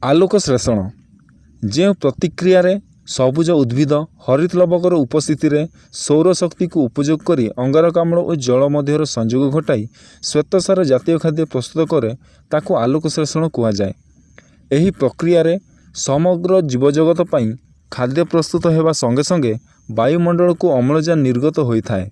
ଆଲୋକ ଶ୍ଳେଷଣ। ଯେଉଁ ପ୍ରତିକ୍ରିୟାରେ ସବୁଜ ଉଦ୍ଭିଦ ହରିତ୍ ଲବକର ଉପସ୍ଥିତିରେ ସୌର ଶକ୍ତିକୁ ଉପଯୋଗ କରି ଅଙ୍ଗାରକାମ୍ଳ ଓ ଜଳ ମଧ୍ୟରେ ସଂଯୋଗ ଘଟାଇ ଶ୍ୱେତସାର ଜାତୀୟ ଖାଦ୍ୟ ପ୍ରସ୍ତୁତ କରେ, ତାକୁ ଆଲୋକ ଶ୍ଳେଷଣ କୁହାଯାଏ। ଏହି ପ୍ରକ୍ରିୟାରେ ସମଗ୍ର ଜୀବଜଗତ ପାଇଁ ଖାଦ୍ୟ ପ୍ରସ୍ତୁତ ହେବା ସଙ୍ଗେ ସଙ୍ଗେ ବାୟୁମଣ୍ଡଳକୁ ଅମ୍ଳଜାନ ନିର୍ଗତ ହୋଇଥାଏ।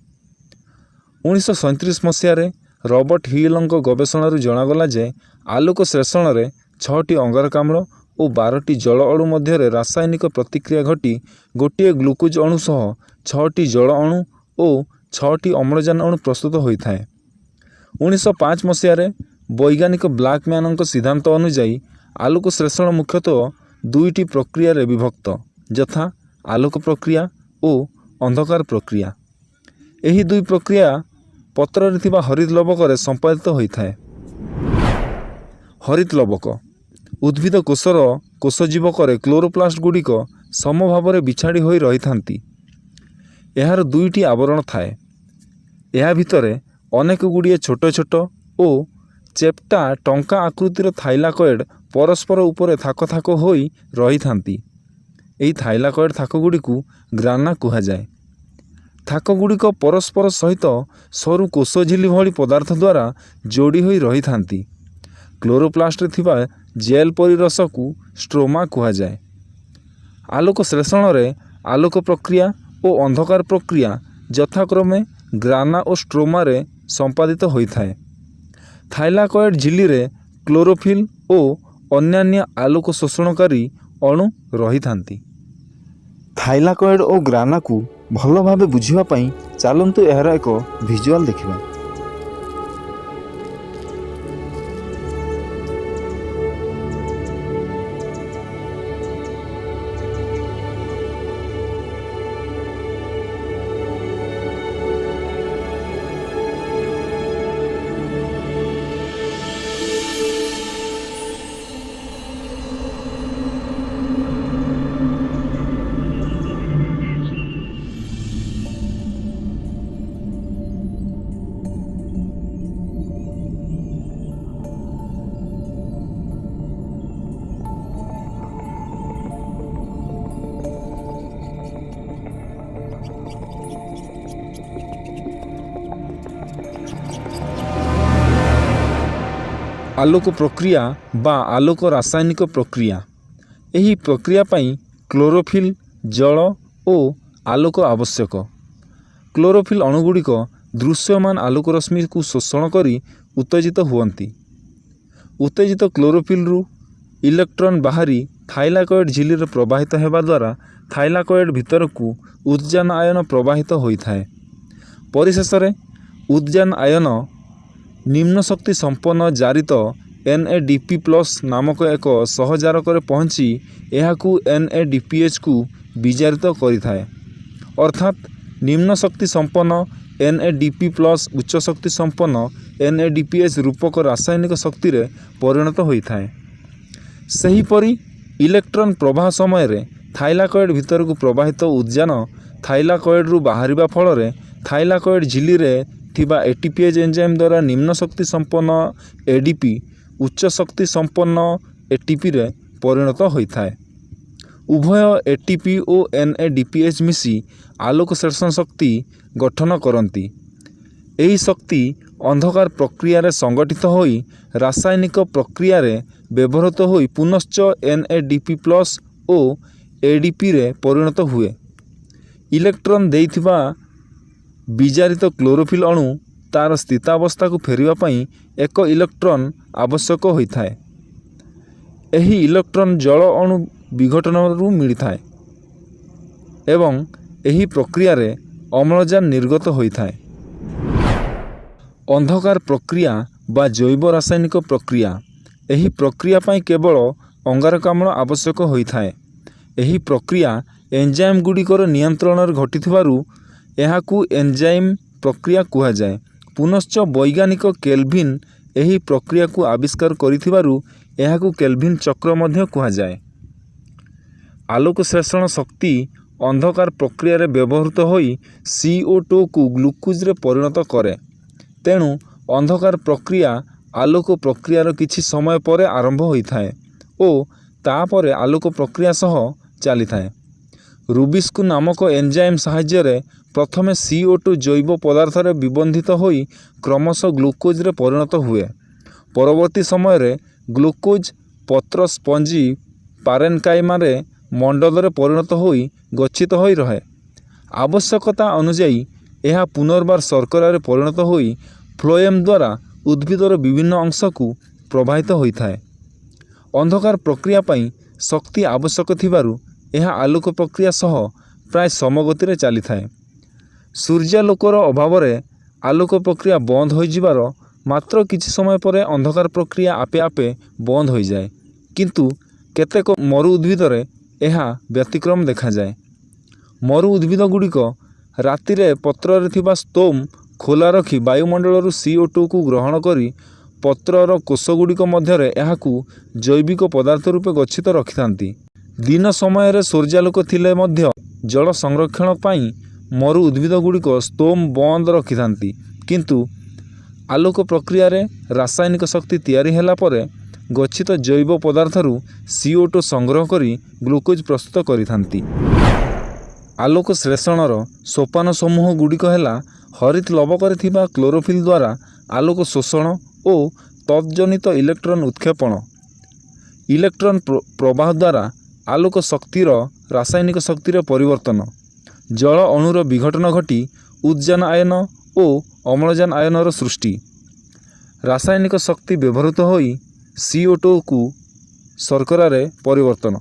1937 ମସିହାରେ ରବର୍ଟ ହିଲଙ୍କ ଗବେଷଣାରୁ ଜଣାଗଲା ଯେ ଆଲୋକ ଶ୍ଳେଷଣରେ 6ଟି ଅଙ୍ଗାରକାମ୍ଳ ଓ 12ଟି ଜଳ ଅଣୁ ମଧ୍ୟରେ ରାସାୟନିକ ପ୍ରତିକ୍ରିୟା ଘଟି ଗୋଟିଏ ଗ୍ଲୁକୋଜ ଅଣୁ ସହ 6ଟି ଜଳ ଅଣୁ ଓ 6ଟି ଅମ୍ଳଜାନ ଅଣୁ ପ୍ରସ୍ତୁତ ହୋଇଥାଏ। 1905 ମସିହାରେ ବୈଜ୍ଞାନିକ ବ୍ଲାକମ୍ୟାନଙ୍କ ସିଦ୍ଧାନ୍ତ ଅନୁଯାୟୀ ଆଲୋକ ଶ୍ଳେଷଣ ମୁଖ୍ୟତଃ ଦୁଇଟି ପ୍ରକ୍ରିୟାରେ ବିଭକ୍ତ, ଯଥା ଆଲୋକ ପ୍ରକ୍ରିୟା ଓ ଅନ୍ଧକାର ପ୍ରକ୍ରିୟା। ଏହି ଦୁଇ ପ୍ରକ୍ରିୟା ପତ୍ରରେ ଥିବା ହରିତ୍ ଲବକରେ ସମ୍ପାଦିତ ହୋଇଥାଏ। ହରିତ୍ ଲବକ ଉଦ୍ଭିଦ କୋଷର କୋଷଜୀବକରେ କ୍ଲୋରୋପ୍ଲାଷ୍ଟ ଗୁଡ଼ିକ ସମଭାବରେ ବିଛାଡ଼ି ହୋଇ ରହିଥାନ୍ତି। ଏହାର ଦୁଇଟି ଆବରଣ ଥାଏ। ଏହା ଭିତରେ ଅନେକ ଗୁଡ଼ିଏ ଛୋଟ ଛୋଟ ଓ ଚେପ୍ଟା ଟଙ୍କା ଆକୃତିର ଥାଇଲାକଏଡ୍ ପରସ୍ପର ଉପରେ ଥାକ ଥାକ ହୋଇ ରହିଥାନ୍ତି। ଏହି ଥାଇଲାକଏଡ୍ ଥାକଗୁଡ଼ିକୁ ଗ୍ରାନା କୁହାଯାଏ। ଥାକଗୁଡ଼ିକ ପରସ୍ପର ସହିତ ସରୁ କୋଷଝିଲ୍ଲୀ ଭଳି ପଦାର୍ଥ ଦ୍ୱାରା ଯୋଡ଼ି ହୋଇ ରହିଥାନ୍ତି। କ୍ଲୋରୋପ୍ଲାଷ୍ଟରେ ଥିବା ଜେଲ୍ ପରି ରସକୁ ଷ୍ଟ୍ରୋମା କୁହାଯାଏ। ଆଲୋକ ଶ୍ଳେଷଣରେ ଆଲୋକ ପ୍ରକ୍ରିୟା ଓ ଅନ୍ଧକାର ପ୍ରକ୍ରିୟା ଯଥାକ୍ରମେ ଗ୍ରାନା ଓ ଷ୍ଟ୍ରୋମାରେ ସମ୍ପାଦିତ ହୋଇଥାଏ। ଥାଇଲାକଏଡ୍ ଝିଲ୍ଲୀରେ କ୍ଲୋରୋଫିଲ୍ ଓ ଅନ୍ୟାନ୍ୟ ଆଲୋକ ଶୋଷଣକାରୀ ଅଣୁ ରହିଥାନ୍ତି। ଥାଇଲାକଏଡ୍ ଓ ଗ୍ରାନାକୁ ଭଲ ଭାବେ ବୁଝିବା ପାଇଁ ଚାଲନ୍ତୁ ଏହାର ଏକ ଭିଜୁଆଲ୍ ଦେଖିବା। ଆଲୋକ ପ୍ରକ୍ରିୟା ବା ଆଲୋକ ରାସାୟନିକ ପ୍ରକ୍ରିୟା। ଏହି ପ୍ରକ୍ରିୟା ପାଇଁ କ୍ଲୋରୋଫିଲ୍, ଜଳ ଓ ଆଲୋକ ଆବଶ୍ୟକ। କ୍ଲୋରୋଫିଲ୍ ଅଣୁଗୁଡ଼ିକ ଦୃଶ୍ୟମାନ ଆଲୋକ ରଶ୍ମିକୁ ଶୋଷଣ କରି ଉତ୍ତେଜିତ ହୁଅନ୍ତି। ଉତ୍ତେଜିତ କ୍ଲୋରୋଫିଲ୍ରୁ ଇଲେକ୍ଟ୍ରନ୍ ବାହାରି ଥାଇଲାକଏଡ୍ ଝିଲ୍ଲୀରେ ପ୍ରବାହିତ ହେବା ଦ୍ୱାରା ଥାଇଲାକଏଡ୍ ଭିତରକୁ ଉଦଜାନ ଆୟନ ପ୍ରବାହିତ ହୋଇଥାଏ। ପରିଶେଷରେ ଉଦଜାନ ଆୟନ ନିମ୍ନ ଶକ୍ତି ସମ୍ପନ୍ନ ଜାରିତ NADP+ ନାମକ ଏକ ସହଜାରକରେ ପହଞ୍ଚି ଏହାକୁ NADPHକୁ ବିଜାରିତ କରିଥାଏ। ଅର୍ଥାତ୍ ନିମ୍ନ ଶକ୍ତି ସମ୍ପନ୍ନ NADP+ ଉଚ୍ଚ ଶକ୍ତି ସମ୍ପନ୍ନ NADPH ରୂପକ ରାସାୟନିକ ଶକ୍ତିରେ ପରିଣତ ହୋଇଥାଏ। ସେହିପରି ଇଲେକ୍ଟ୍ରନ୍ ପ୍ରବାହ ସମୟରେ ଥାଇଲାକଏଡ୍ ଭିତରକୁ ପ୍ରବାହିତ ଉଦଜାନ ଥାଇଲାକଏଡ୍ରୁ ବାହାରିବା ଫଳରେ ଥାଇଲାକଏଡ୍ ଝିଲ୍ଲୀରେ ଥିବା ATPase enzyme ଦ୍ୱାରା ନିମ୍ନ ଶକ୍ତି ସମ୍ପନ୍ନ ADP ଉଚ୍ଚ ଶକ୍ତି ସମ୍ପନ୍ନ ATPରେ ପରିଣତ ହୋଇଥାଏ। ଉଭୟ ATP ଓ NADPH ମିଶି ଆଲୋକ ଶ୍ଳେଷଣ ଶକ୍ତି ଗଠନ କରନ୍ତି। ଏହି ଶକ୍ତି ଅନ୍ଧକାର ପ୍ରକ୍ରିୟାରେ ସଂଗଠିତ ହୋଇ ରାସାୟନିକ ପ୍ରକ୍ରିୟାରେ ବ୍ୟବହୃତ ହୋଇ ପୁନଶ୍ଚ NADP+ ଓ ADPରେ ପରିଣତ ହୁଏ। ଇଲେକ୍ଟ୍ରନ୍ ଦେଇଥିବା ବିଜାରିତ କ୍ଲୋରୋଫିଲ୍ ଅଣୁ ତା'ର ସ୍ଥିତାବସ୍ଥାକୁ ଫେରିବା ପାଇଁ ଏକ ଇଲେକ୍ଟ୍ରନ୍ ଆବଶ୍ୟକ ହୋଇଥାଏ। ଏହି ଇଲେକ୍ଟ୍ରନ୍ ଜଳ ଅଣୁ ବିଘଟନରୁ ମିଳିଥାଏ ଏବଂ ଏହି ପ୍ରକ୍ରିୟାରେ ଅମ୍ଳଜାନ ନିର୍ଗତ ହୋଇଥାଏ। ଅନ୍ଧକାର ପ୍ରକ୍ରିୟା ବା ଜୈବ ରାସାୟନିକ ପ୍ରକ୍ରିୟା। ଏହି ପ୍ରକ୍ରିୟା ପାଇଁ କେବଳ ଅଙ୍ଗାରକାମ୍ଳ ଆବଶ୍ୟକ ହୋଇଥାଏ। ଏହି ପ୍ରକ୍ରିୟା ଏନ୍ଜାଇମ୍ ଗୁଡ଼ିକର ନିୟନ୍ତ୍ରଣରେ ଘଟୁଥିବାରୁ ଏହାକୁ ଏନ୍ଜାଇମ୍ ପ୍ରକ୍ରିୟା କୁହାଯାଏ। ପୁନଶ୍ଚ ବୈଜ୍ଞାନିକ କେଲଭିନ୍ ଏହି ପ୍ରକ୍ରିୟାକୁ ଆବିଷ୍କାର କରିଥିବାରୁ ଏହାକୁ କେଲଭିନ୍ ଚକ୍ର ମଧ୍ୟ କୁହାଯାଏ। ଆଲୋକ ଶ୍ଳେଷଣ ଶକ୍ତି ଅନ୍ଧକାର ପ୍ରକ୍ରିୟାରେ ବ୍ୟବହୃତ ହୋଇ CO2କୁ ଗ୍ଲୁକୋଜରେ ପରିଣତ କରେ। ତେଣୁ ଅନ୍ଧକାର ପ୍ରକ୍ରିୟା ଆଲୋକ ପ୍ରକ୍ରିୟାର କିଛି ସମୟ ପରେ ଆରମ୍ଭ ହୋଇଥାଏ ଓ ତାପରେ ଆଲୋକ ପ୍ରକ୍ରିୟା ସହ ଚାଲିଥାଏ। ରୁବିସ୍କୋ ନାମକ ଏନଜାଇମ୍ ସାହାଯ୍ୟରେ ପ୍ରଥମେ CO2 ଜୈବ ପଦାର୍ଥରେ ବିବନ୍ଧିତ ହୋଇ କ୍ରମଶଃ ଗ୍ଲୁକୋଜରେ ପରିଣତ ହୁଏ। ପରବର୍ତ୍ତୀ ସମୟରେ ଗ୍ଲୁକୋଜ ପତ୍ର ସ୍ପଞ୍ଜି ପାରେନକାଇମାରେ ମଣ୍ଡଲରେ ପରିଣତ ହୋଇ ଗଚ୍ଛିତ ହୋଇ ରହେ। ଆବଶ୍ୟକତା ଅନୁଯାୟୀ ଏହା ପୁନର୍ବାର ଶର୍କରାରେ ପରିଣତ ହୋଇ ଫ୍ଲୋଏମ ଦ୍ୱାରା ଉଦ୍ଭିଦର ବିଭିନ୍ନ ଅଂଶକୁ ପ୍ରବାହିତ ହୋଇଥାଏ। ଅନ୍ଧକାର ପ୍ରକ୍ରିୟା ପାଇଁ ଶକ୍ତି ଆବଶ୍ୟକ ଥିବାରୁ ଏହା ଆଲୋକ ପ୍ରକ୍ରିୟା ସହ ପ୍ରାୟ ସମଗତିରେ ଚାଲିଥାଏ। ସୂର୍ଯ୍ୟାଲୋକର ଅଭାବରେ ଆଲୋକ ପ୍ରକ୍ରିୟା ବନ୍ଦ ହୋଇଯିବାର ମାତ୍ର କିଛି ସମୟ ପରେ ଅନ୍ଧକାର ପ୍ରକ୍ରିୟା ଆପେ ଆପେ ବନ୍ଦ ହୋଇଯାଏ। କିନ୍ତୁ କେତେକ ମରୁ ଉଦ୍ଭିଦରେ ଏହା ବ୍ୟତିକ୍ରମ ଦେଖାଯାଏ। ମରୁ ଉଦ୍ଭିଦଗୁଡ଼ିକ ରାତିରେ ପତ୍ରରେ ଥିବା ସ୍ତୋମ ଖୋଲା ରଖି ବାୟୁମଣ୍ଡଳରୁ CO2କୁ ଗ୍ରହଣ କରି ପତ୍ରର କୋଷଗୁଡ଼ିକ ମଧ୍ୟରେ ଏହାକୁ ଜୈବିକ ପଦାର୍ଥ ରୂପେ ଗଚ୍ଛିତ ରଖିଥାନ୍ତି। ଦିନ ସମୟରେ ସୂର୍ଯ୍ୟାଲୋକ ଥିଲେ ମଧ୍ୟ ଜଳ ସଂରକ୍ଷଣ ପାଇଁ ମରୁ ଉଦ୍ଭିଦଗୁଡ଼ିକ ସ୍ତୋମ ବନ୍ଦ ରଖିଥାନ୍ତି, କିନ୍ତୁ ଆଲୋକ ପ୍ରକ୍ରିୟାରେ ରାସାୟନିକ ଶକ୍ତି ତିଆରି ହେଲା ପରେ ଗଚ୍ଛିତ ଜୈବ ପଦାର୍ଥରୁ CO2 ସଂଗ୍ରହ କରି ଗ୍ଲୁକୋଜ ପ୍ରସ୍ତୁତ କରିଥାନ୍ତି। ଆଲୋକ ଶ୍ଳେଷଣର ସୋପାନ ସମୂହ ଗୁଡ଼ିକ ହେଲା ହରିତ୍ ଲବକରେ ଥିବା କ୍ଲୋରୋଫିଲ୍ ଦ୍ୱାରା ଆଲୋକ ଶୋଷଣ ଓ ତଦ୍ଜନିତ ଇଲେକ୍ଟ୍ରନ୍ ଉତ୍କ୍ଷେପଣ, ଇଲେକ୍ଟ୍ରନ୍ ପ୍ରବାହ ଦ୍ୱାରା ଆଲୋକ ଶକ୍ତିର ରାସାୟନିକ ଶକ୍ତିରେ ପରିବର୍ତ୍ତନ, ଜଳ ଅଣୁର ବିଘଟନ ଘଟି ଉଦଜାନ ଆୟନ ଓ ଅମ୍ଳଜାନ ଆୟନର ସୃଷ୍ଟି, ରାସାୟନିକ ଶକ୍ତି ବ୍ୟବହୃତ ହୋଇ CO2କୁ ଶର୍କରାରେ ପରିବର୍ତ୍ତନ।